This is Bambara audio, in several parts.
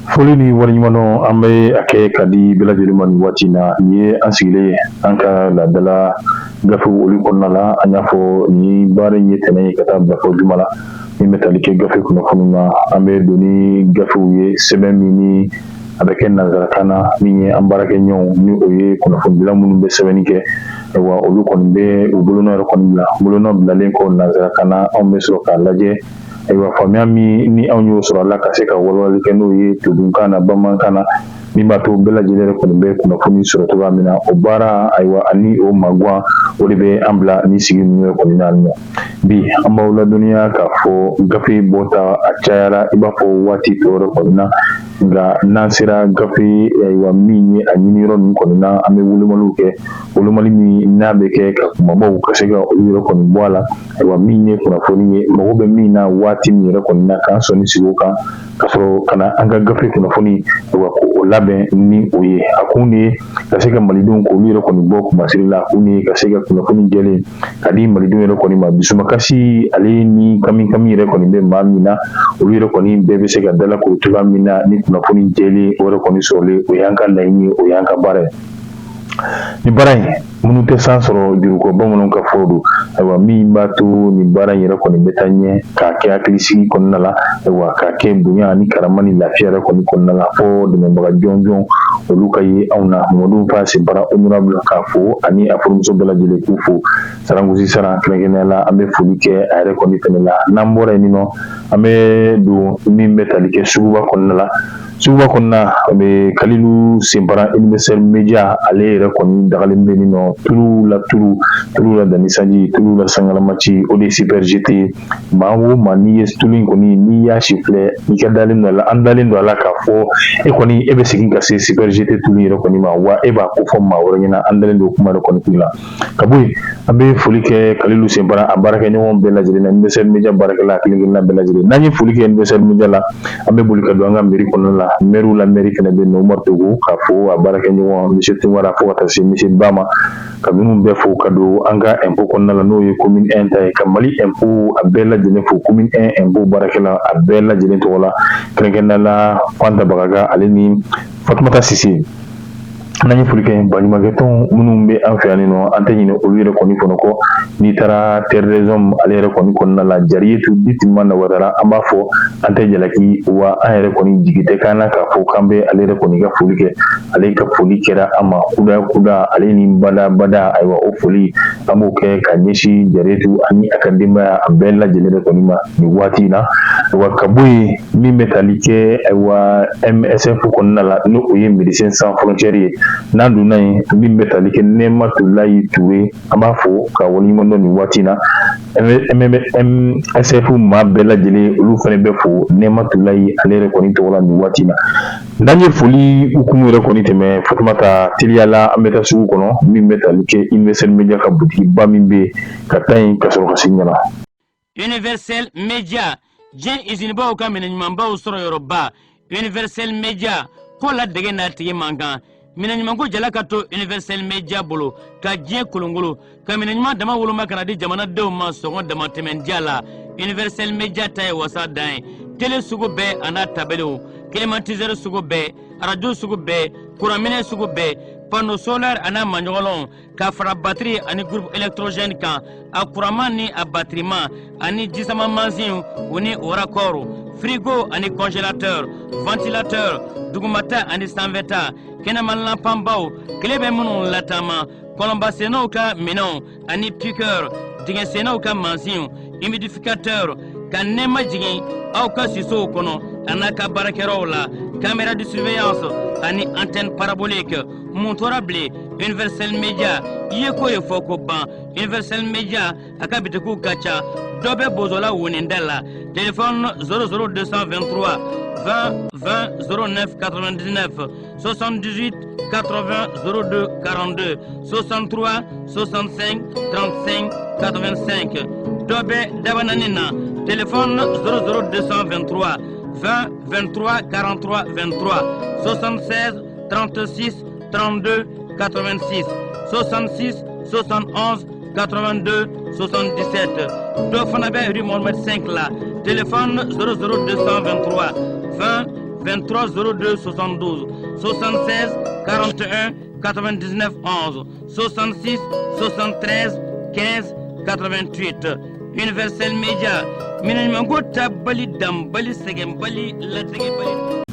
Foli ni waleɲumandɔn an bɛ a kɛ ka di bɛɛ lajɛlen ma nin waati in na. Nin ye an sigilen ye an ka laadala gafew olu kɔnɔna la. An y'a fɔ ni baara in ye tɛnɛn ye ka taa bila fɔ juma la, min bɛ tali kɛ gafe kunnafoni na. An bɛ don ni gafew ye, sɛbɛn min ni a bɛ kɛ nansarakan na, min ye an baarakɛɲɔgɔnw ni o ye kunnafonidila minnu bɛ sɛbɛnni kɛ. Ayiwa, olu kɔni bɛ u bolonɔ yɛrɛ kɔni bila. Bolonɔ bilalen kɔ nansarakan na, anw bɛ sɔrɔ k'a lajɛ. Ayiwa, faamuya min ni anw y'o sɔrɔ a la, ka se ka walawalali kɛ n'o ye todunkan na, bamanankan na, min b'a to bɛɛ lajɛlen yɛrɛ kɔni bɛ kunnafoni sɔrɔ cogoya min na. O baara, ayiwa, ani o maguwan, o de bɛ an bila ni sigi ninnu yɛrɛ kɔni na nɔ. Bi, an b'aw ladɔnniya k'a fɔ gafe bɔta a cayara i b'a fɔ waati tɔ yɛrɛ kɔni na. Nka n'an sera gafe, ayiwa, min ye a ɲini yɔrɔ ninnu kɔni na, an bɛ wolomaliw kɛ, wolomali min n'a bɛ kɛ ka kumabaw ka se ka olu yɛrɛ kɔni bɔ a la. Ayiwa, min ye kunnafoni ye, mago bɛ min na waati min yɛrɛ kɔni na, k'an sɔnni sigi o kan, ka sɔrɔ ka na an ka gafe kunnafoni, ayiwa, k'o labɛn ni o ye. A kun de ye ka se ka malidenw k'olu yɛrɛ kɔni bɔ kumasiri la. A kun de ye ka se ka kunnafoni jɛlen ka di malidenw yɛrɛ kɔni ma. Dusumakasi ale ni kami kami yɛrɛ kɔni bɛ maa min na, olu yɛrɛ kɔni bɛɛ bɛ se ka dala k'o cogoya min na ni kunnafoni jɛlen o yɛrɛ kɔni sɔrɔlen. O y'an ka laɲini ye, o y'an ka baara ye. Ni baara in minnu tɛ san sɔrɔ jurukɔ, bamananw ka fɔ don. Ayiwa, min b'a to nin baara in yɛrɛ kɔni bɛ taa ɲɛ, k'a kɛ hakilisigi kɔnɔna la, ayiwa, k'a kɛ bonya ni karama ni lafiya yɛrɛ kɔni kɔnɔna la, fɔ dɛmɛbaga jɔnjɔn olu ka ye anw na. Mamadu Fa Senbara honorable, k'a fo ani a furumuso bɛɛ lajɛlen, k'u fo sarangosi sara. Kɛrɛnkɛrɛnnenya la, an bɛ foli kɛ a yɛrɛ kɔni fɛnɛ la. N'an bɔra yen nɔ, an bɛ don min bɛ tali kɛ suguba kɔnɔna la. Suguba kɔnɔna, an bɛ Kalilu Senbara Universel Media, ale yɛrɛ kɔni dagalen bɛ nin nɔ. Tulu la tulu, tulu la danni sanji, tulu la sangalamaci, o de ye Super GT. Maa o maa n'i ye tulu in kɔni, n'i y'a si filɛ, i ka dalen don a la, an dalen don a la k'a fɔ e kɔni e bɛ segin ka se Super GT tulu yɛrɛ kɔni ma, wa e b'a ko fɔ maa wɛrɛ ɲɛna. An dalen don kuma yɛrɛ kɔni kun la. Ka bɔ yen, an bɛ foli kɛ Kalilu Senbara a baarakɛɲɔgɔn bɛɛ lajɛlen na, Universel Media baarakɛla kelen kelenna bɛɛ lajɛlen. N'an ye foli kɛ Universel Media la, an bɛ boli ka don an ka mairie kɔnɔna la. Maire la maire fana bɛ yen nɔ, Umaru Togo, k'a fo, a baarakɛɲɔgɔn monsieur Tunkara, fo ka taa se monsieur Ba ma, ka ninnu bɛɛ fo. Ka don an ka impôt kɔnɔna la, n'o ye commune 1 ta ye, ka Mali impôt a bɛɛ lajɛlen fo, commune 1 impôt baarakɛla a bɛɛ lajɛlen tɔgɔ la, kɛrɛnkɛrɛnnenya la Fanta Bagaga ale ni Fatumata Sise. N'an ye foli kɛ baɲumankɛtɔn minnu bɛ an fɛ yan nɔ, an tɛ ɲinɛ olu yɛrɛ kɔni kɔnɔ kɔ. N'i taara Terre des Hommes ale yɛrɛ kɔni kɔnɔna la, Jariyetu Bitima na Watara, an b'a fɔ an tɛ jalaki wa an yɛrɛ kɔni jigi tɛ k'an na k'a fɔ k'an bɛ ale yɛrɛ kɔni ka foli kɛ. Ale ka foli kɛra an ma kuda kuda ale ni bada bada. Ayiwa, o foli an b'o kɛ ka ɲɛsin Jariyetu ani a ka denbaya a bɛɛ lajɛlen yɛrɛ kɔni ma nin waati in na. Wa ka bɔ yen, min bɛ tali kɛ, ayiwa, MSF kɔnɔna la, n'o o ye Médecins Sans Frontières ye, n'an donna yen, min bɛ tali kɛ Nɛmatulayi Ture, an b'a fo ka waleɲuman dɔn nin waati in na. MSF maa bɛɛ lajɛlen, olu fana bɛ fo Nɛmatulayi ale yɛrɛ kɔni tɔgɔ la nin waati in na. N'an ye foli hukumu yɛrɛ kɔni tɛmɛ, Fatumata, teliya la an bɛ taa sugu kɔnɔ, min bɛ tali kɛ Universel Media ka butigiba min bɛ yen, ka taa yen ka sɔrɔ ka segin ka na. Universel Media, diɲɛ izinibaw ka minɛ ɲumanbaw sɔrɔ yɔrɔba. Universel Media ko la dege n'a tigi man kan. Minɛ ɲumanko jala ka to Universel Media bolo ka diɲɛ kolongolo, ka minɛ ɲuman dama woloma ka na di jamanadenw ma sɔngɔ damatɛmɛndiya la. Universel Media ta ye wasa dan ye. Tele sugu bɛɛ a n'a tabelew, climatiseur sugu bɛɛ, arajo sugu bɛɛ, kuranminɛ sugu bɛɛ, panneau solaire a n'a maɲɔgɔnlɔnw, ka fara batiri ani groupe électrogène kan, a kuranman ni a batiriman, ani jisama mansinw u ni o raccord, frigo ani congélateur, ventilateur, dugumata ani sanfɛta, kɛnɛma lanpanbaw, tile bɛ minnu lataama, kɔlɔnbasennaw ka minɛnw ani piqueur, dingɛsennaw ka mansinw, humidificateur, ka nɛɛma jigin aw ka sisow kɔnɔ a n'a ka baarakɛyɔrɔw la, caméra de surveillance ani antenne parabolique. Mun tora bilen? Universel Media i ye ko ye fɔ ko ban. Universel Media a ka bitikiw ka ca. Dɔ bɛ Bozola woninda la, téléphone 00223 20 20 09 99, 78 80 02 42, 63 65 35 85. Dɔ bɛ Dabanani na, téléphone 00223 20 23 43 23, 76 36 32 86, 66 71 82 77. Dɔ fana bɛ rue Mohamed 5 la, téléphone 00223 20. 23 02 72 76 41 99 11 66 73 15 88. Universel Media, minɛn ɲumanko tabali danbali sɛgɛnbali latigɛbali.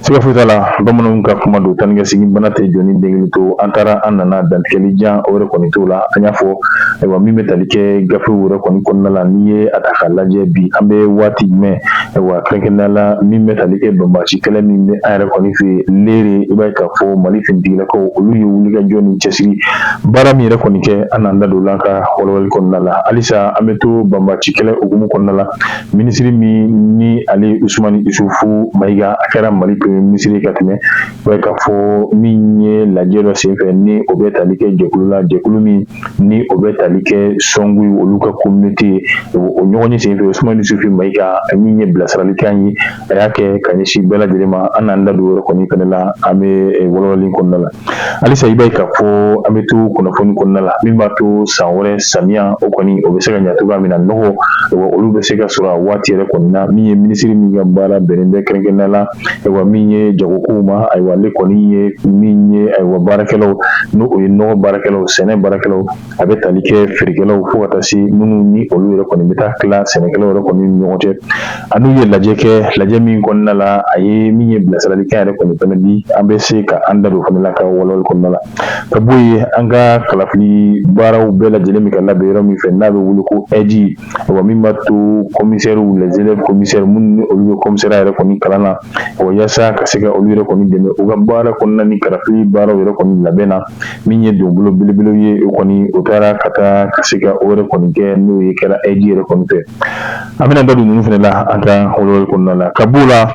Siga foyi t'a la, bamananw ka kuma don, taa ni ka segin bana tɛ jɔni den kelen to. An taara, an nana, dantigɛli jan o yɛrɛ kɔni t'o la. An y'a fɔ, ayiwa, min bɛ tali kɛ gafew yɛrɛ kɔni kɔnɔna la, n'i ye a ta k'a lajɛ bi, an bɛ waati jumɛn? Ayiwa, kɛrɛnkɛrɛnnenya la, min bɛ tali kɛ banbaanci kɛlɛ min bɛ an yɛrɛ kɔni fɛ Lere, i b'a ye k'a fɔ Mali finitigilakaw, olu ye wulikajɔ ni cɛsiri baara min yɛrɛ kɔni kɛ, an n'an da don la an ka walawalali kɔnɔna la. Halisa an bɛ to banbaanci kɛlɛ hukumu kɔnɔna la. Minisiri min ni ale Usumani Isufu Mayiga, a kɛra Mali premier ministre ka tɛmɛ, i b'a ye k'a fɔ min ye lajɛ dɔ senfɛ ni o bɛ tali kɛ jɛkulu la, jɛkulu min ni o bɛ tali kɛ Sɔnguyi olu ka communauté ye, o ɲɔgɔnye senfɛ, Usumani Isufu Mayiga min ye bilasiralikan ye, a y'a kɛ ka ɲɛsin bɛɛ lajɛlen ma. An n'an da don yɔrɔ kɔni fɛnɛ la, an bɛ walawalali kɔnɔna la. Halisa i b'a ye k'a fɔ an bɛ to kunnafoni kɔnɔna la, min b'a to san wɛrɛ samiya o kɔni o bɛ se ka ɲa cogoya min na, nɔgɔ olu bɛ se ka sɔrɔ a waati yɛrɛ kɔni na. Min ye minisiri min ka baara bɛnnen bɛ kɛrɛnkɛrɛnnenya la, ayiwa, min ye jagokow ma, ayiwa, ale kɔni ye min ye, ayiwa, baarakɛlaw, n'o o ye nɔgɔ baarakɛlaw, sɛnɛ baarakɛlaw, a bɛ tali kɛ feerekɛlaw, fo ka taa se minnu ni olu yɛrɛ kɔni bɛ taa tila sɛnɛkɛlaw yɛrɛ kɔni ni ɲɔgɔn cɛ, an n'u ye lajɛ kɛ. Lajɛ min kɔnɔna la, a ye min ye bilasiralikan yɛrɛ kɔni fɛnɛ di, an bɛ se ka an da don fana la ka walawali kɔnɔna la. Ka bɔ yen, an ka kalafili baaraw bɛɛ lajɛlen bɛ ka labɛn yɔrɔ min fɛ, n'a bɛ wele ko AIGE, ayiwa, min b'a to commissaires, les élèves commissaires, minnu ni olu bɛ commissariat yɛrɛ kɔni kalan na, ayiwa, yaasa ka se ka olu yɛrɛ kɔni dɛmɛ u ka baara kɔnɔna ni kalafili baaraw yɛrɛ kɔni labɛn na, min ye donbolo belebelew ye, o kɔni o taara ka taa ka se ka o yɛrɛ kɔni kɛ, n'o ye kɛra AIGE yɛrɛ kɔni fɛ. An bɛna da don ninnu fana la an ka walawali kɔnɔna la. Ka b'o la,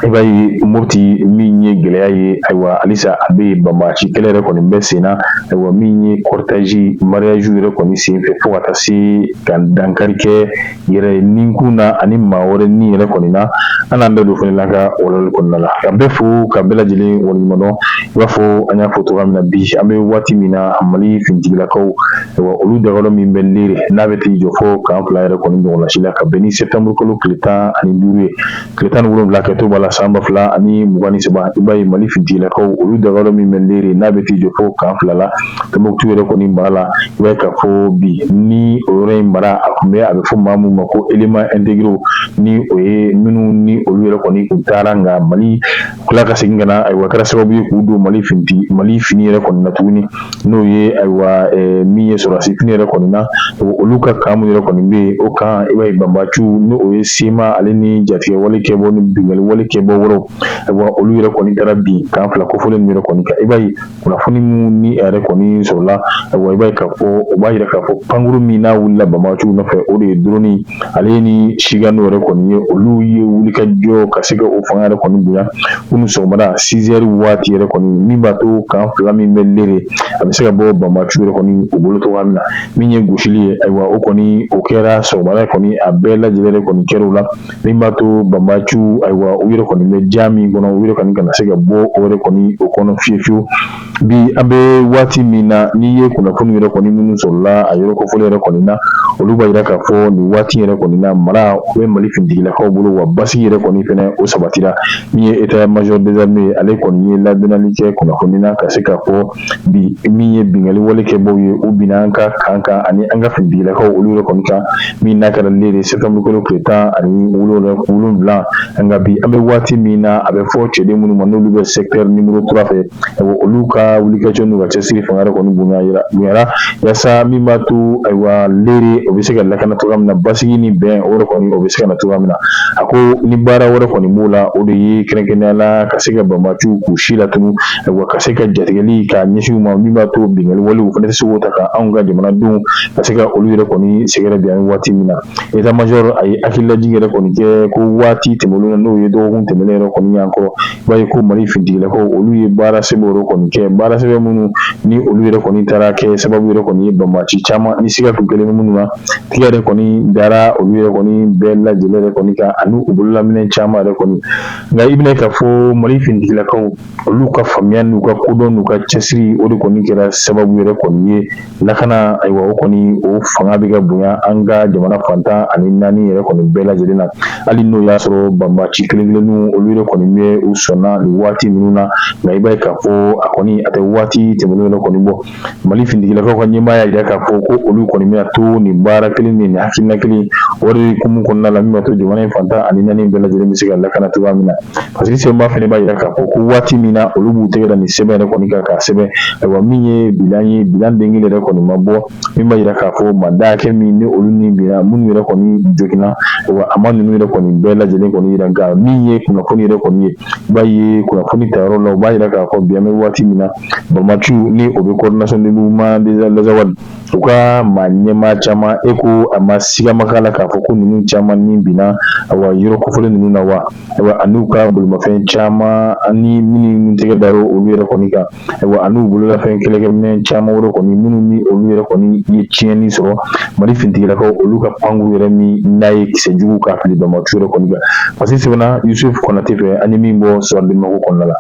i b'a ye Mopti, min ye gɛlɛya ye, ayiwa, halisa a bɛ yen, banbaanci kɛlɛ yɛrɛ kɔni bɛ sen na, ayiwa, min ye cortège mariage yɛrɛ kɔni senfɛ, fo ka taa se ka dankari kɛ yɛrɛ ninkun na ani maa wɛrɛ ni yɛrɛ kɔni na. An n'an da don fana la ka walawali kɔnɔna la. Ka bɛɛ fo, ka bɛɛ lajɛlen waleɲuman dɔn. I b'a fɔ an y'a fɔ cogoya min na, bi an bɛ waati min na, Mali finitigilakaw, ayiwa, olu dagadɔ min bɛ Lere, n'a bɛ t'i jɔ fo camp 2 yɛrɛ kɔni ɲɔgɔnnasi la, ka bɛn ni septembre kalo tile 15 ye, tile 17 kɛto b'a la, san 2023, i b'a ye Mali finitigilakaw, olu dagadɔ min bɛ Lere, n'a bɛ t'i jɔ fo camp 2 la, Tɔnbukutu yɛrɛ kɔni mara la, i b'a ye k'a fɔ bi ni o yɔrɔ in mara, a tun bɛ, a bɛ fɔ maa minnu ma ko élément intégré, ni o ye minnu ni olu yɛrɛ kɔni u taara, nka Mali tila ka segin ka na, ayiwa, kɛra sababu ye k'u don Mali finitigi Mali fini yɛrɛ kɔni na tuguni, n'o ye, ayiwa, min ye sɔrɔdasi fini yɛrɛ kɔni na. Olu ka camp min yɛrɛ kɔni bɛ yen, o camp, i b'a ye banbaanciw, n'o o ye CMA ale ni jatigɛ wale kɛbɔ ni binkanni wale kɛbɔ wɛrɛw, ayiwa, olu yɛrɛ kɔni taara bin camp 2 kofɔlen ninnu yɛrɛ kɔni kan. I b'a ye kunnafoni minnu ni a yɛrɛ kɔni sɔrɔla, ayiwa, i b'a ye k'a fɔ o b'a yira k'a fɔ pankuru min n'a wulila banbaanciw nɔfɛ, o de ye drone ale ni Chiganw yɛrɛ kɔni ye. Olu ye wulikajɔ ka se ka o fanga yɛrɛ kɔni bonya kunun sɔgɔmada 6 heures waati yɛrɛ kɔni, min b'a to camp 2 min bɛ Lere, a bɛ se ka bɔ banbaanciw yɛrɛ kɔni u bolo cogoya min na. Min ye gosili ye, ayiwa, o kɔni o kɛra sɔgɔmada kɔni, a bɛɛ lajɛlen yɛrɛ kɔni kɛra o la, min b'a to banbaanciw, ayiwa, u yɛrɛ kɔni bɛ ja min kɔnɔ, u yɛrɛ kɔni kana se ka bɔ o yɛrɛ kɔni o kɔnɔ fiyewu fiyewu. Bi an bɛ waati min na, n'i ye kunnafoni yɛrɛ kɔni minnu sɔrɔla a yɔrɔ kofɔlen yɛrɛ kɔni na, olu b'a yira k'a fɔ nin waati yɛrɛ kɔni na, mara o bɛ Mali finitigilakaw bolo, wa basigi yɛrɛ kɔni fɛnɛ o sabatira. Min ye état major des armées, ale kɔni ye ladɔnniyali kɛ kunnafoni na ka se k'a fɔ bi min ye binkanni wale kɛbaw ye, u binna an ka camp kan ani an ka finitigilakaw olu yɛrɛ kɔni kan, min n'a kɛra Lere septembre kalo tile 17. Nka bi an bɛ waati min na, a bɛ fɔ cɛden minnu ma n'olu bɛ secteur numéro 3 fɛ, olu ka wulikajɔ n'u ka cɛsiri fanga yɛrɛ kɔni bonyara, yaasa min b'a to, ayiwa, Lere o bɛ se ka lakana cogoya min na, basigi ni bɛn o yɛrɛ kɔni o bɛ se ka na cogoya min na. A ko ni baara wɛrɛ kɔni b'o la, o de ye kɛrɛnkɛrɛnnenya la ka se ka banbaanciw k'u si latunu, ayiwa, ka se ka jatigɛli ka ɲɛsin u ma, min b'a to binkanni walew fana tɛ se k'o ta ka anw ka jamanadenw ka se ka olu yɛrɛ kɔni sɛgɛrɛ. Bi an waati min na, état major a ye hakililajigin yɛrɛ kɔni kɛ ko waati tɛmɛnen na, n'o ye dɔgɔkun tɛmɛnen yɛrɛ kɔni y'an kɔrɔ, i b'a ye ko Mali finitigilakaw, olu ye baara sɛbɛn yɛrɛ kɔni kɛ, baara sɛbɛn minnu ni olu yɛrɛ kɔni taara kɛ sababu yɛrɛ kɔni ye banbaanci caman ni siga tun kɛlen minnu na, tigɛ yɛrɛ kɔni dara olu yɛrɛ kɔni bɛɛ lajɛlen yɛrɛ kɔni kan ani u bololaminɛ caman yɛrɛ kɔni. Nka i bɛna k'a fɔ Mali finitigilakaw, olu ka faamuya n'u ka kodɔn n'u ka cɛsiri, o de kɔni kɛra sababu yɛrɛ kɔni ye lakana, ayiwa, o kɔni o fanga bɛ ka bonya an ka jamana fan 14 yɛrɛ kɔni bɛɛ lajɛlen na. Hali n'o y'a sɔrɔ banbaci kelen kelenninw olu yɛrɛ kɔni bɛ u sɔnna nin waati ninnu na, nka i b'a ye k'a fɔ a kɔni a tɛ waati tɛmɛnen yɛrɛ kɔni bɔ. Mali finitigilakaw ka ɲɛmaa y'a jira k'a fɔ ko olu kɔni bɛna to nin baara kelen ni nin hakilina kelen o de hukumu kɔnɔna la, min b'a to jamana in fan 14 bɛɛ lajɛlen bɛ se ka lakana cogoya min na. Parce que sɛbɛnba fana b'a jira k'a fɔ ko waati min na olu b'u tɛgɛ da nin sɛbɛn yɛrɛ kɔni kan k'a sɛbɛn, ayiwa, min ye bilan ye, bilan den kelen yɛrɛ kɔni ma bɔ min b'a jira k'a fɔ maa da hakɛ min ni olu ni binna, minnu yɛrɛ kɔni joginna. Wa a ma ninnu yɛrɛ kɔni bɛɛ lajɛlen kɔni jira, nka min ye kunnafoni yɛrɛ kɔni ye, i b'a ye kunnafoni tayɔrɔ la, u b'a jira k'a fɔ bi an bɛ waati min na, banbaciw ni o bɛ Coordination des mouvements de l'Azawad, u ka maa ɲɛmaa caman, e ko a ma siga ma k'a la k'a fɔ ko ninnu caman ni binna, awa, yɔrɔ kofɔlen ninnu na wa, ayiwa, an'u ka bolimafɛn caman ani minnu tɛgɛ dar'o olu yɛrɛ kɔni kan, ayiwa, an'u bololafɛn kɛlɛkɛminɛn caman wɛrɛ kɔni minnu ni olu yɛrɛ kɔni ye tiɲɛni sɔrɔ Mali finitigilakaw olu ka pankuru yɛrɛ min n'a ye kisɛ jugu k'a fili banbaciw yɛrɛ kɔni kan. Parce que sɛbɛnna Yusuf Konate fɛ, ani min bɔ Soir de Bamako kɔnɔna la.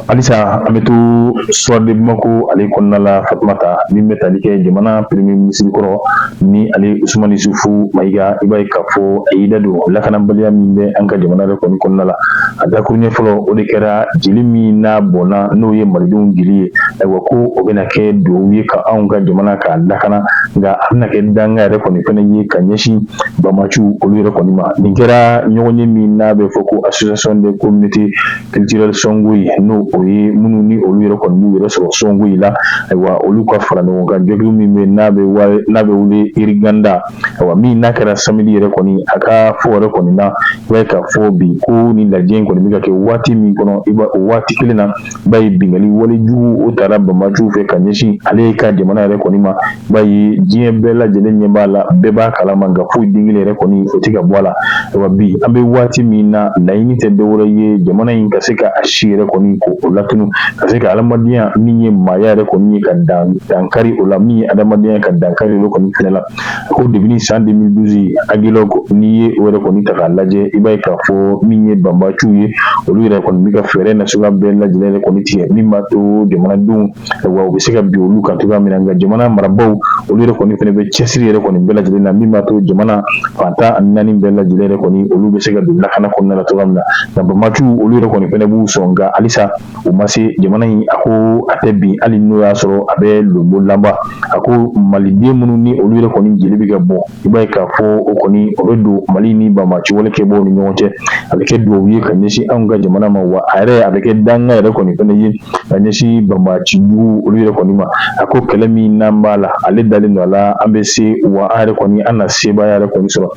Halisa an bɛ to Soir de Bamako ale kɔnɔna la, Fatumata, min bɛ tali kɛ jamana premier ministre kɔrɔ ni ale Usumani Isufu Mayiga. I b'a ye k'a fɔ a y'i da don lakanabaliya min bɛ an ka jamana yɛrɛ kɔni kɔnɔna la. A dakuruɲɛ fɔlɔ, o de kɛra jeli min n'a bɔnna, n'o ye malidenw jeli ye. Ayiwa, ko o bɛna kɛ dugawu ye ka anw ka jamana k'a lakana, nka a bɛna kɛ danga yɛrɛ kɔni fana ye ka ɲɛsin banbaciw olu yɛrɛ kɔni ma. Nin kɛra ɲɔgɔn ye min n'a bɛ fɔ ko Association des communautés culturelles Sɔngoyi, n'o o ye minnu ni olu yɛrɛ kɔni b'u yɛrɛ sɔrɔ Sɔngoyi la. Ayiwa, olu ka fara ɲɔgɔn kan jɛkulu min bɛ n'a bɛ n'a bɛ wele Iriganda, ayiwa, min n'a kɛra samedi yɛrɛ kɔni, a ka fɔ yɛrɛ kɔni na, i b'a ye k'a fɔ bi ko ni lajɛ in kɔni bɛ ka kɛ waati min kɔnɔ, i b'a o waati kelen na, i b'a ye binkanni wale jugu o taara banbaciw fɛ ka ɲɛsin ale ka jamana yɛrɛ kɔni ma. I b'a ye diɲɛ bɛɛ lajɛlen ɲɛ b'a la, bɛɛ b'a kalama, nka foyi den kelen yɛrɛ kɔni o tɛ ka bɔ a la. Ayiwa, bi an bɛ waati min na, laɲini tɛ dɔwɛrɛ ye jamana in ka se ka a si yɛrɛ kɔni k'o latunu, ka se ka adamadenya min ye maaya yɛrɛ kɔni ye ka dankari o la, min ye adamadenya ka dankari o kɔni fɛnɛ la. Ko depuis san 2012 Aguelhok, n'i ye o yɛrɛ kɔni ta k'a lajɛ, i b'a ye k'a fɔ min ye banbaciw ye, olu yɛrɛ kɔni bɛ ka fɛɛrɛ nasuguya bɛɛ lajɛlen yɛrɛ kɔni tigɛ min b'a to jamanadenw, wa u bɛ se ka bin olu kan cogoya min na. Nka jamana marabaaw olu yɛrɛ kɔni fana bɛ cɛsiri yɛrɛ kɔni bɛɛ lajɛlen na min b'a to jamana fan 14 bɛɛ lajɛlen yɛrɛ kɔni olu bɛ se ka don lakana kɔnɔna la cogoya min na. Nka banbaciw olu yɛrɛ kɔni fana b'u sɔn, nka halisa u ma se. Jamana in, a ko a tɛ bin hali n'o y'a sɔrɔ a bɛ lonbo lanba. A ko maliden minnu ni olu yɛrɛ kɔni jeli bɛ ka bɔn, i b'a ye k'a fɔ o kɔni o bɛ don Mali ni banbaci wale kɛbaaw ni ɲɔgɔn cɛ, a bɛ kɛ dugawu ye ka ɲɛsin anw ka jamana ma, wa a yɛrɛ a bɛ kɛ danga yɛrɛ kɔni fana ye ka ɲɛsin banbaci jugu olu yɛrɛ kɔni ma. A ko kɛlɛ min n'an b'a la, ale dalen don a la, an bɛ se, wa an yɛrɛ kɔni an na sebaaya yɛrɛ kɔni sɔrɔ.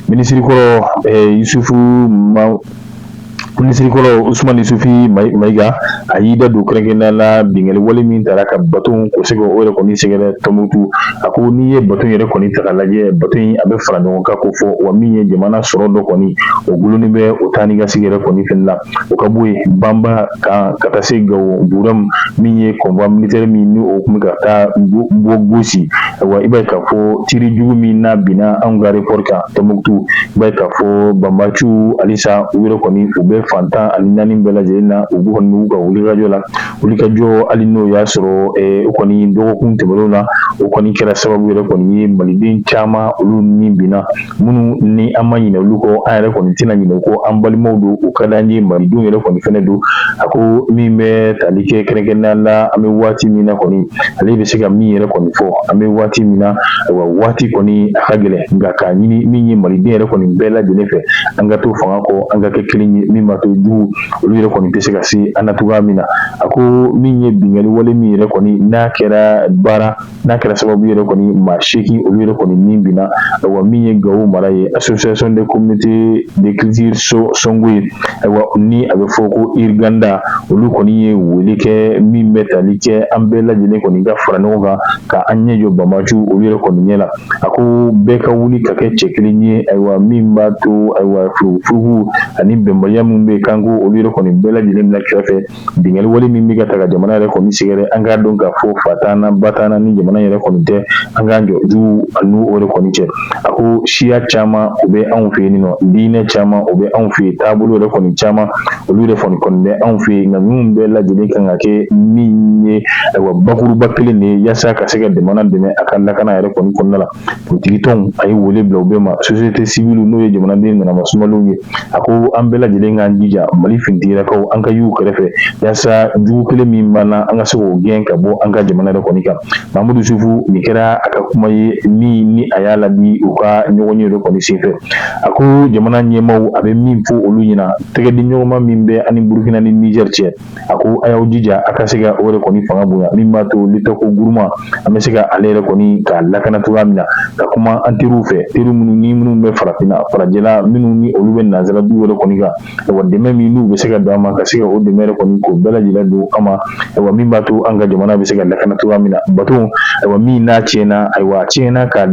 Minisiri kɔrɔ Yusufu ma minisiri kɔrɔ Usumani Isufi Mayiga, a y'i da don kɛrɛnkɛrɛnnenya la binkanni wale min taara ka bato k'o se o yɛrɛ kɔni sɛgɛrɛ Tɔnbukutu. A ko n'i ye bato yɛrɛ kɔni ta k'a lajɛ, bato in a bɛ fara ɲɔgɔn kan ko fɔ, wa min ye jamana sɔrɔ dɔ kɔni o gulonnen bɛ o taa ni ka segin yɛrɛ kɔni fɛnɛ la. O ka bɔ yen, Banba kan ka taa se Gawo Burɛmu, min ye convoi militaire min ni o tun bɛ ka taa bɔ Gosi. Ayiwa, i b'a ye k'a fɔ tir jugu min n'a binna anw ka aéroport kan Tɔnbukutu, i b'a ye k'a fɔ banbaciw halisa u yɛrɛ kɔni u bɛ fan 14 bɛɛ lajɛlen na, u kɔni b'u ka wulikajɔ la, wulikajɔ hali n'o y'a sɔrɔ o kɔni dɔgɔkun tɛmɛnenw na, o kɔni kɛra sababu yɛrɛ kɔni ye maliden caman olu ni binna, minnu ni an ma ɲinɛ olu kɔ, an yɛrɛ kɔni tɛna ɲinɛ u kɔ, an balimaw don, u ka d'an ye, malidenw yɛrɛ kɔni fɛnɛ don. A ko min bɛ tali kɛ kɛrɛnkɛrɛnnenya la, an bɛ waati min na kɔni, ale bɛ se ka min yɛrɛ kɔni fɔ, an bɛ waati min na, ayiwa, waati kɔni a ka gɛlɛn, nka k'a ɲini min ye maliden yɛrɛ kɔni bɛɛ lajɛlen fɛ, an ka to fanga kɔ, an ka kɛ kelen ye min b'a to jugu olu yɛrɛ kɔni tɛ se ka se an na cogoya min na. A ko min ye binkanni wale min yɛrɛ kɔni n'a kɛra baara n'a kɛra sababu yɛrɛ kɔni maa 8 olu yɛrɛ kɔni ni binna, ayiwa, min ye Gawo mara ye, Association des communautés de culture Sɔngoyi, ayiwa, ni a bɛ fɔ ko Iriganda, olu kɔni ye wele kɛ min bɛ tali kɛ an bɛɛ lajɛlen kɔni ka fara ɲɔgɔn kan ka an ɲɛ jɔ banbaciw olu yɛrɛ kɔni ɲɛ la. A ko bɛɛ ka wuli ka kɛ cɛ kelen ye, ayiwa, min b'a to, ayiwa, furugufurugu ani bɛnbaliya min minnu bɛ yen k'an ko olu yɛrɛ kɔni bɛɛ lajɛlen bila kɛrɛfɛ. Binkanni wale min bɛ ka ta ka jamana yɛrɛ kɔni sɛgɛrɛ, an k'a dɔn k'a fɔ fa t'an na ba t'an na ni jamana yɛrɛ kɔni tɛ, an k'an jɔ jugu ani o yɛrɛ kɔni cɛ. A ko siya caman o bɛ anw fɛ yen nɔ, diinɛ caman o bɛ anw fɛ yen, taabolo yɛrɛ kɔni caman olu yɛrɛ kɔni kɔni bɛ anw fɛ yen, nka ninnu bɛɛ lajɛlen kan ka kɛ min ye, ayiwa, bakuruba kelen de ye yaasa ka se ka jamana dɛmɛ a ka lakana yɛrɛ kɔni kɔnɔna la. Politikitɔnw, a ye wele bila u bɛɛ ma, société civile n'o ye jamanaden ŋanama sumalenw ye. A ko an bɛɛ lajɛlen k'an jija, Mali finitigilakaw, an ka y'u kɛrɛfɛ yaasa jugu kelen min b'an na, an ka se k'o gɛn ka bɔ an ka jamana yɛrɛ kɔni kan. Mamudu Yusufu, nin kɛra a ka kuma ye min ni a y'a ladi u ka ɲɔgɔnye yɛrɛ kɔni senfɛ. A ko jamana ɲɛmaaw, a bɛ min fɔ olu ɲɛna, tɛgɛdiɲɔgɔnma min bɛ ani Burukina ni Nizɛri cɛ, a ko a y'aw jija a ka se ka o yɛrɛ kɔni fanga bonya, min b'a to Litɔko guruma an bɛ se ka ale yɛrɛ kɔni k'a lakana cogoya min na. Ka kuma an teriw fɛ, teri minnu ni minnu bɛ farafinna farajɛla, minnu ni olu bɛ nansara du yɛrɛ kɔni kan, ayiwa, dɛmɛ min n'u bɛ se ka don an ma, ka se ka o dɛmɛ yɛrɛ kɔni k'o bɛɛ lajɛlen don an ma, ayiwa, min b'a to an ka jamana bɛ se ka lakana cogoya min na. Bato, ayiwa, min n'a tiɲɛna, ayiwa, a tiɲɛna ka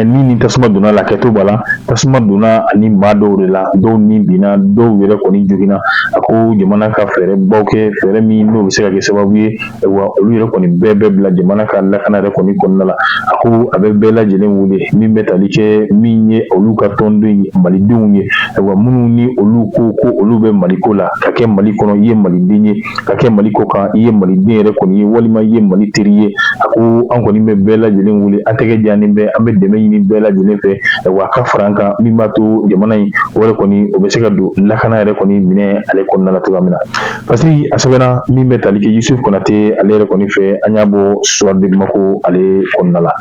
ni tasuma donna la, kɛto b'a la, tasuma donna ani maa dɔw de la, dɔw ni binna, dɔw yɛrɛ kɔni joginna. A ko jamana ka fɛɛrɛ baw kɛ, fɛɛrɛ min n'o bɛ se ka kɛ sababu ye, ayiwa, olu yɛrɛ kɔni bɛɛ bɛ bila jamana ka lakana yɛrɛ kɔni kɔnɔna la. A ko a bɛ bɛɛ lajɛlen wele, min bɛ tali kɛ min ye olu ka tɔnden ye, malidenw ye, ayiwa, minnu ni olu ko ko olu bɛ maliko la, ka kɛ Mali kɔnɔ i ye maliden ye, ka kɛ Mali kɔ kan i ye maliden yɛrɛ kɔni ye, walima i ye Mali teri ye. A ko an kɔni bɛ bɛɛ lajɛlen wele, an tɛgɛ jannen bɛ, an bɛ dɛmɛ ɲini bɛɛ lajɛlen fɛ, ayiwa, ka fara an kan, min b'a to jamana in o yɛrɛ kɔni o bɛ se ka don lakana yɛrɛ kɔni minɛ ale kɔnɔna la cogoya min na. Fasiri a sɛbɛnna min bɛ tali kɛ Yusuf Konate ale yɛrɛ kɔni fɛ, an y'a bɔ Soir de Bamako ale kɔnɔna la.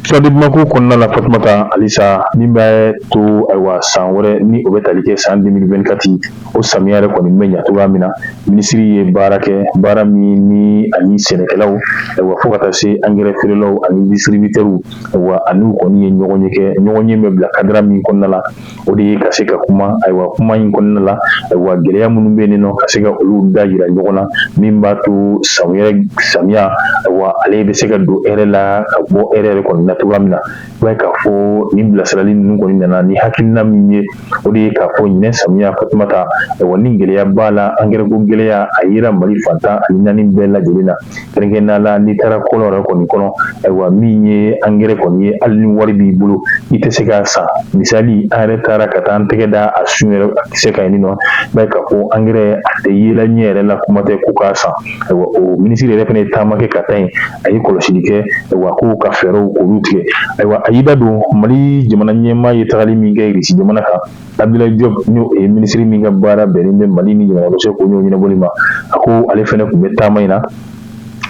Soir de Bamako kɔnɔna la, Fatumata, halisa min bɛ to, ayiwa, san wɛrɛ ni o bɛ tali kɛ san 2024, o samiya yɛrɛ kɔni bɛ ɲa cogoya min na, minisiri ye baara kɛ, baara min ni ani sɛnɛkɛlaw, ayiwa, fo ka taa se angɛrɛ feerelaw ani distributeurs, ayiwa, an'u kɔni ye ɲɔgɔnye kɛ. Ɲɔgɔnye bɛ bila cadre min kɔnɔna la, o de ye ka se ka kuma, ayiwa, kuma in kɔnɔna la, ayiwa, gɛlɛya minnu bɛ yen nɔ, ka se ka olu da yira ɲɔgɔn na, min b'a to san wɛrɛ samiya, ayiwa, ale bɛ se ka don hɛrɛ la ka bɔ hɛrɛ yɛrɛ kɔni na cogoya min na. I b'a ye k'a fɔ nin bilasirali ninnu kɔni nana ni hakilina min ye, o de ye k'a fɔ ɲinɛ samiya, Fatumata, ayiwa, ni gɛlɛya b'a la, angɛrɛ ko gɛlɛya a yera Mali fan 14 bɛɛ lajɛlen na, kɛrɛnkɛrɛnnenya la n'i taara kɔlɔn yɛrɛ kɔni kɔnɔ, ayiwa, min ye angɛrɛ kɔni ye, hali ni wari b'i bolo i tɛ se k'a san. Misali, an yɛrɛ taara ka taa an tɛgɛ da a sun yɛrɛ a kisɛ kan yen nɔ, i b'a ye k'a fɔ angɛrɛ a tɛ yela ɲɛ yɛrɛ la, kuma tɛ ko k'a san. Ayiwa, o minisiri yɛrɛ fana ye taama kɛ ka taa yen, a ye kɔlɔsili kɛ, ayiwa, ko ka fɛɛrɛw k'olu tigɛ. Ayiwa, a y'i da don Mali jamana ɲɛmaa ye tagali min kɛ Irisi jamana kan, Abdoulaye Diop, n'o ye minisiri min ka baara bɛnnen bɛ Mali ni jamana wɛrɛ ko ɲɛnabɔli ma, a ko ale fana tun bɛ taama in na.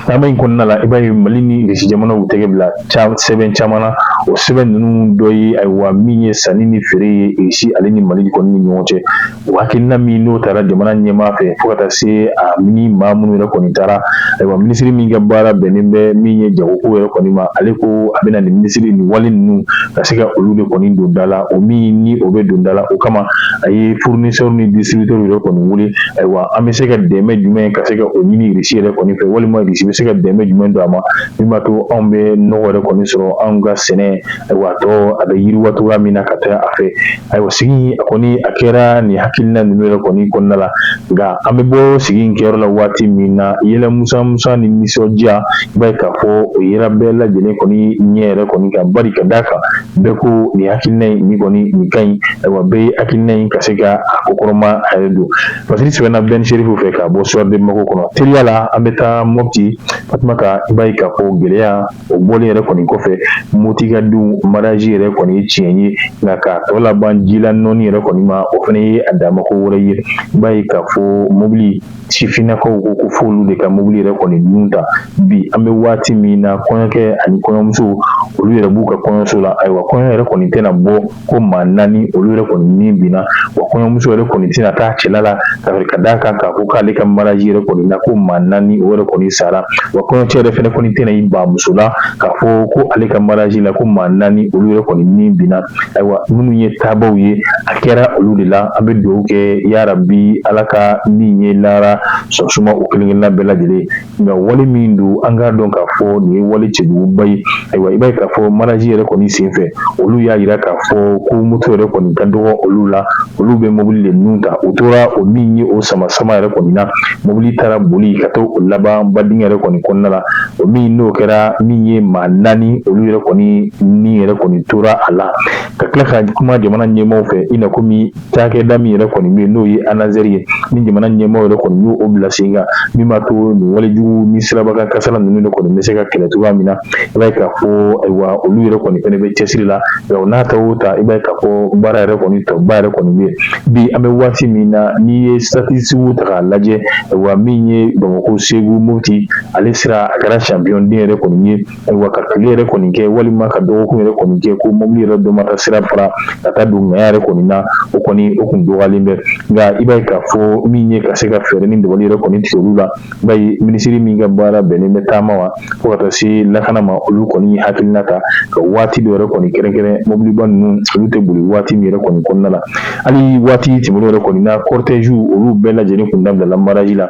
Taama in kɔnɔna la, i b'a ye Mali ni Irisi jamanaw tɛgɛ bila sɛbɛn caman na. O sɛbɛn ninnu dɔ ye, ayiwa, min ye sanni ni feere ye Irisi ale ni Mali kɔni ni ɲɔgɔn cɛ. O hakilina min n'o taara jamana ɲɛmaa fɛ, fo ka taa se a ni maa minnu yɛrɛ kɔni taara, ayiwa, minisiri min ka baara bɛnnen bɛ min ye jagoko yɛrɛ kɔni ma, ale ko a bɛna nin minisiri nin wale ninnu ka se ka olu de kɔni don da la. O min ni o bɛ don da la, o kama a ye fournisseur ni distributeur yɛrɛ kɔni wele. Ayiwa, an bɛ se ka dɛmɛ jumɛn ka se ka o ɲini Irisi yɛrɛ kɔni fɛ, walima Irisi bɛ se ka dɛmɛ jumɛn don a ma, min b'a to anw bɛ nɔgɔ yɛrɛ kɔni sɔrɔ anw ka sɛnɛ, ayiwa, tɔ a bɛ yiriwa cogoya min na ka taa a fɛ. Ayiwa, sigi a kɔni a kɛra nin hakilina ninnu yɛrɛ kɔni kɔnɔna la. Nka an bɛ bɔ sigi in kɛyɔrɔ la waati min na, yɛlɛ musa musa ni nisɔndiya, i b'a ye k'a fɔ o yera bɛɛ lajɛlen kɔni ɲɛ yɛrɛ kɔni kan, bari ka d'a kan bɛɛ ko nin hakilina in nin kɔni nin ka ɲi. Ayiwa, bɛɛ ye hakilina in ka se ka a kɔkɔrɔma a yɛrɛ don. Fasiri sɛbɛnna Ben Sherifu fɛ ka bɔ Soir de Bamako kɔnɔ. Teliya la, an bɛ taa Mopti, Fatumata. I b'a ye k'a fɔ gɛlɛya o bɔlen yɛrɛ kɔni kɔfɛ, Moti ka denw mariage yɛrɛ kɔni ye tiɲɛ ye, nka k'a tɔ laban ji la nɔɔni yɛrɛ kɔni ma, o fana ye a damako wɛrɛ ye. I b'a ye k'a fɔ mobili sifinnakaw ko ko f'olu de ka mobili yɛrɛ kɔni nun ta. Bi an bɛ waati min na, kɔɲɔkɛ ani kɔɲɔmuso olu yɛrɛ b'u ka kɔɲɔso la. Ayiwa, kɔɲɔ yɛrɛ kɔni tɛna bɔ ko maa naani olu yɛrɛ kɔni ni binna wa, kɔɲɔmuso yɛrɛ kɔni tɛna taa cɛla la ka d'a kan k'a fɔ k'ale ka mariage yɛrɛ kɔni na ko maa naani o yɛrɛ kɔni sara wa, kɔɲɔcɛ yɛrɛ fɛnɛ kɔni tɛna i ban muso la k'a fɔ ko ale ka mariage la ko maa maa 4 olu yɛrɛ kɔni ni binna. Ayiwa, minnu ye taabaw ye, a kɛra olu de la. An bɛ dugawu kɛ yarabi Ala ka min ye lahara sɔn suma o kelen kelenna bɛɛ lajɛlen. Nka wale min don, an k'a dɔn k'a fɔ nin ye wale cɛjuguba ye. Ayiwa, i b'a ye k'a fɔ mariage yɛrɛ kɔni senfɛ, olu y'a jira k'a fɔ ko moto yɛrɛ kɔni ka dɔgɔ olu la, olu bɛ mobili de ninnu ta. U tora o min ye o sama sama yɛrɛ kɔni na, mobili taara boli ka taa o laban badingɛ yɛrɛ kɔni kɔnɔna la. O min n'o kɛra min ye maa 4 olu yɛrɛ kɔni ni yɛrɛ kɔni tora a la. Ka tila ka kuma jamana ɲɛmaaw fɛ, i na komi cakɛda min yɛrɛ kɔni bɛ yen n'o ye ANASER ye, ni jamana ɲɛmaaw yɛrɛ kɔni y'o bila sen kan, min b'a to nin walejugu ni sirabakan kasara ninnu de kɔni bɛ se ka kɛlɛ cogoya min na. I b'a ye k'a fɔ ayiwa, olu yɛrɛ kɔni fɛnɛ bɛ cɛsiri la. Nka o n'a ta o ta, i b'a ye k'a fɔ baara yɛrɛ kɔni tɔba yɛrɛ kɔni bɛ yen bi. An bɛ waati min na, n'i ye statistiques ta k'a lajɛ, ayiwa, min ye Bamakɔ Segu Mopti ale sira, a kɛra champion den yɛrɛ kɔni ye. Ayiwa, ka tile yɛrɛ kɔni kɛ walima ka dɔgɔkun yɛrɛ kɔni kɛ ko mobili yɛrɛ dɔ ma taa sira fara ka taa don ŋaya yɛrɛ kɔni na, o kɔni o kun dɔgɔyalen bɛ. Nka i b'a ye k'a fɔ min ye ka se ka fɛɛrɛ ni dabali yɛrɛ kɔni tigɛ olu la, i b'a ye minisiri min ka baara bɛnnen bɛ taama ma fo ka taa se lakana ma, olu kɔni ye hakilina ta ka waati dɔ yɛrɛ kɔni kɛrɛnkɛrɛn, mobiliba ninnu olu tɛ boli waati min yɛrɛ kɔni kɔnɔna la. Hali waati tɛmɛnen yɛrɛ kɔni na, cortège olu bɛɛ lajɛlen kun dabilala mariage la,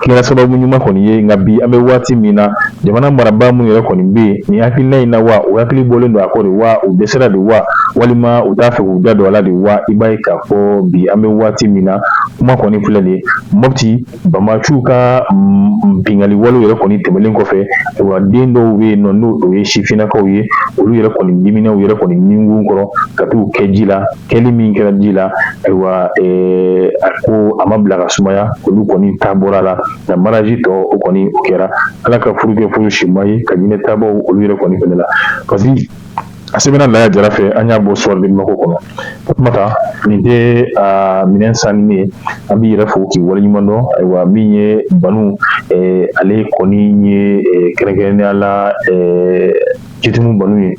kɛra sababu ɲuman kɔni ye. Nka bi an bɛ waati min na, jamana marabaa minnu yɛrɛ kɔni bɛ yen nin hakilina in na wa, u hakili bɔlen don a kɔ de wa, u dɛsɛra de wa, walima u t'a fɛ k'u da don a la de wa? I b'a ye k'a fɔ bi an bɛ waati min na, kuma kɔni filɛ nin ye, Mopti banbaanciw ka binkanni walew yɛrɛ kɔni tɛmɛnen kɔfɛ, ayiwa, den dɔw bɛ yen nɔ n'o o ye sifinnakaw ye, olu yɛrɛ kɔni dimina u yɛrɛ kɔni ninkun kɔrɔ ka t'u kɛ ji la. Kɛli min kɛra ji la, ayiwa, a ko a ma bila ka sumaya, olu kɔni ta bɔra la. Nka mariage tɔ o kɔni o kɛra. Ala ka furu kɛ furu sima ye, ka hinɛ taabaw olu yɛrɛ kɔni fɛnɛ la, parce que a sɛbɛnna Laya Jara fɛ, an y'a bɔ Soir de Bamako kɔnɔ. Fatumata, nin tɛ a minɛn sanni ye, an b'i yɛrɛ fo k'i waleɲuman dɔn. Ayiwa, min ye Banu, ale kɔni ye kɛrɛnkɛrɛnnenya la Jitimu Banu ye.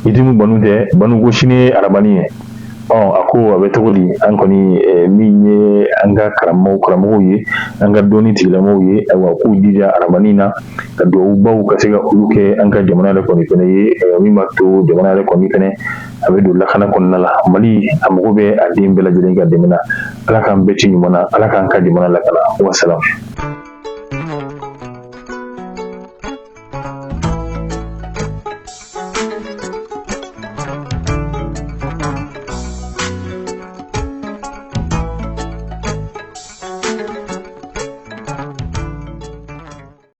Jitimu Banu tɛ Banu ko sini ye arabani ye. Ɔ a ko a bɛ cogo di? An kɔni min ye an ka karamɔgɔw ye, an ka dɔnni tigilamɔgɔw ye, ayiwa, k'u jija arabani na ka duwawubaw ka se ka olu kɛ an ka jamana yɛrɛ kɔni fɛnɛ ye, min b'a to jamana yɛrɛ kɔni fɛnɛ a bɛ don lakana kɔnɔna la. Mali a mago bɛ a den bɛɛ lajɛlen ka dɛmɛ na. Ala k'an bɛɛ ci ɲuman na, Ala k'an ka jamana lakana. Wasalam.